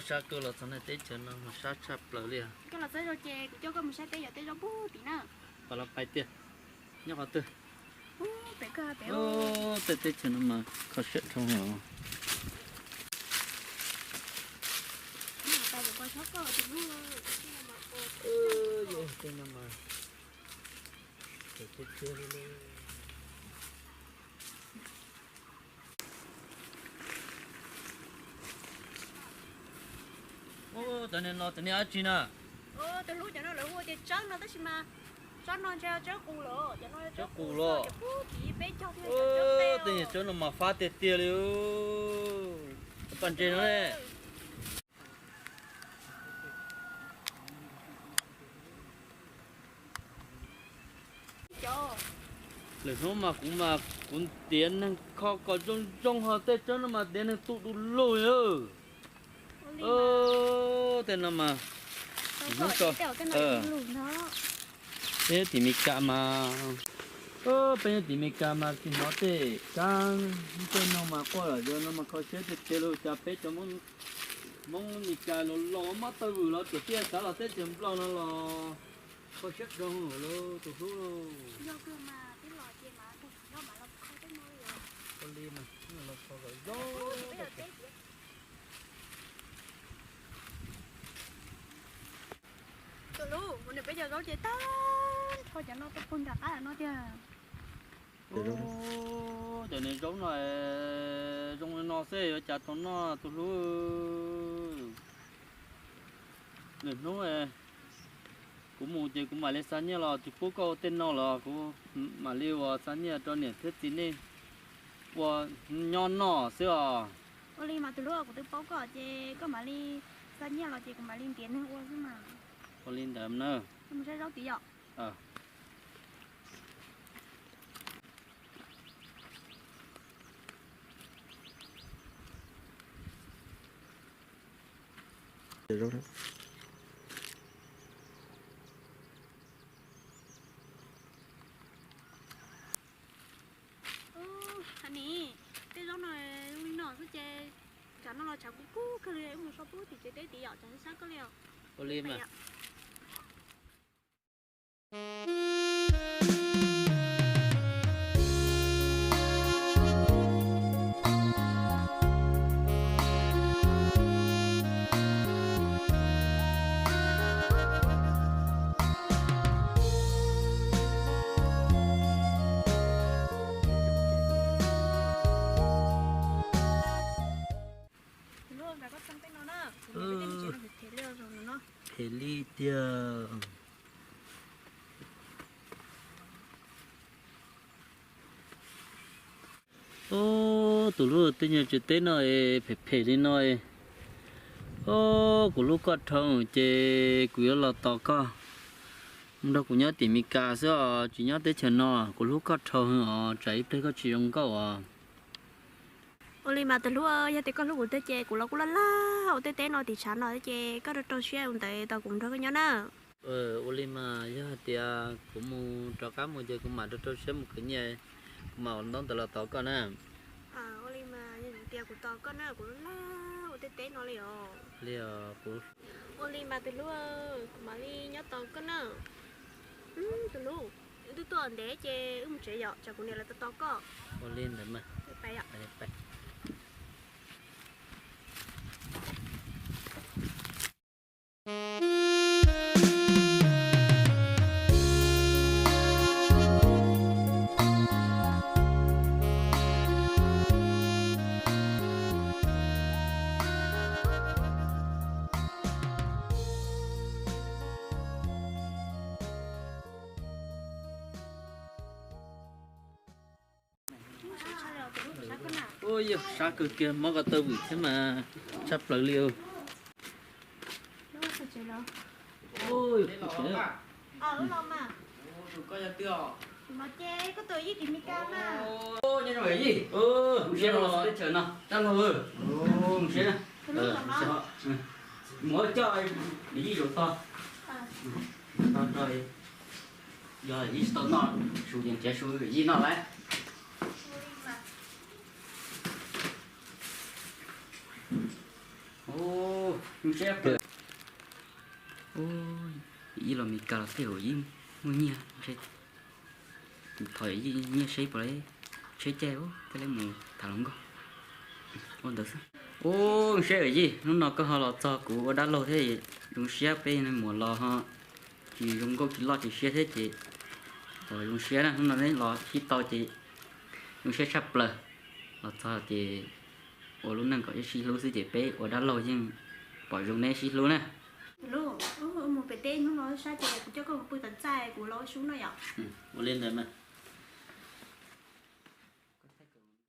Sab kawg los txog nej teb chaws no mas sab tshaj plaws li. Koj los txog ces kuv coj koj mus saib teb yog tej zaub pug tim na. Pab los pais tiag. Nyob qhov twg? Tej teb chaws no mas kho siab dhau heev. Cov niag no cov niag dab tsi na? Tus hlub, cov no lawv hu tias tsawb no tab sis mas tsob no ntshe tsawb qus lawm, cov no tsawb qus los. Tej niag tsawb no mas fab tiag tiag li. Paj ntses no ne. Lwm hnub mas kuv mas kuv ntiav neeg kho kom zoo zoo ho tej tsawb no mas ntiav neeg tu du lug li. Tej no mas, peb nyob tim Mes Kas mas, peb nyob tim Mes Kas mas tsis hnov tej kab tej no mas quaj lawm, yog no mas kho siab tiag tiag li. Cas peb cov Hmoob Mes Kas los los mob taw vwm los tseem thiaj xav los teb chaws Nplog no los kho siab dhau lawm tus hlub lauj. Ua li mas los kho kom zoo. Tus hlub, kuv nws peb cov zaub ces tag nrho cov no tuaj puag nram qab no tiag. Cov niag zaub no zoo li no xwb yuav cas tau noj tus hlub. Lwm hnub kuv mus ces kuv mam li xa nyiaj los tsis pub koj ua tej no los kuv mam li ua xa nyiaj rau niam thiab txiv nej ua nyob noj xwb os. Ua li mas tus hlub, kuv twb paub koj ces koj mam li xa nyiaj los ces kuv mam li ntiav neeg ua xwb mas. Ua li ntawd na. Mus saib zaub tid yom. Nis, tej zaub no zoo li no xwb ces tshav no los tshav kub kub kawg li, wb mus so pub tim tsev teb tid yom, tshav sab kawg li os. Ua li mas. Phem li tiag. Ub, tus hlub, tej nyuag tsev teb no es phem phem li no es. Ub, kuv hlub koj dhau ces kuv yuav los tos koj mus nrog kuv nyob tim Mes Kas xwb os, tsis nyob teb chaws no. Kuv hlub koj dhau heev os, tsam ib pliag koj tsis zoo nkauj os. Ua li mas tus hlub, yog tias koj hlub kuv tiag ces kuv los kuj laj laj ua tej teb no tim tshav no ces koj rau rau siab ua ntawd tos kuv nrog koj nyob na. Ua li mas yog hais tias kuv mus rov qab mus ces kuv mam rau rau siab mus khwv nyiaj, kuv mam ua ntaub ntawv los tos koj na. Ua li mas yog tias kuv tos koj na, kuv laj laj ua tej teb no li os. Li os. Ua li mas tus hlub, kuv mam li nyob tos koj na. Tus hlub, wb twb tuaj ntev ces wb mus tsev yom, tsam kuv niam lawv tos tos koj. Ua li ntawd mas. Ub, yog sab kawg kiag, mob ko taw vwm thiab mas tshaj plaws li. Mus coj yij zaum tog. Yog yij tsis tau noj su ces nrhiav su yij noj lawm. Ua, zoo siab. Ua, yij los Mes Kas los tej zaum yij muaj nyiaj, thov yij nyiaj seb puas tsheb caij thiaj li mus tham hluas nkauj. Ua ntawd xwb. Ua, zoo siab yij, hnub no koj ho los txog kuv ua dab laug thiab, zoo siab peb muam los ho tsis zoo nkauj tsis loj tsis siab thiab ces, ua zoo siab na, hnub no neb los sib tau ces zoo siab tshaj plaws. Los txog ces ua lub neej kom sib hlub xwb ces peb ua dab laug yeej pom zoo neb sib hlub na. Lub, mus pem teb hnub no sab ces kuv coj koj mus pw tom txaj kuv los ua sub no yom. Ua li ntawd mas.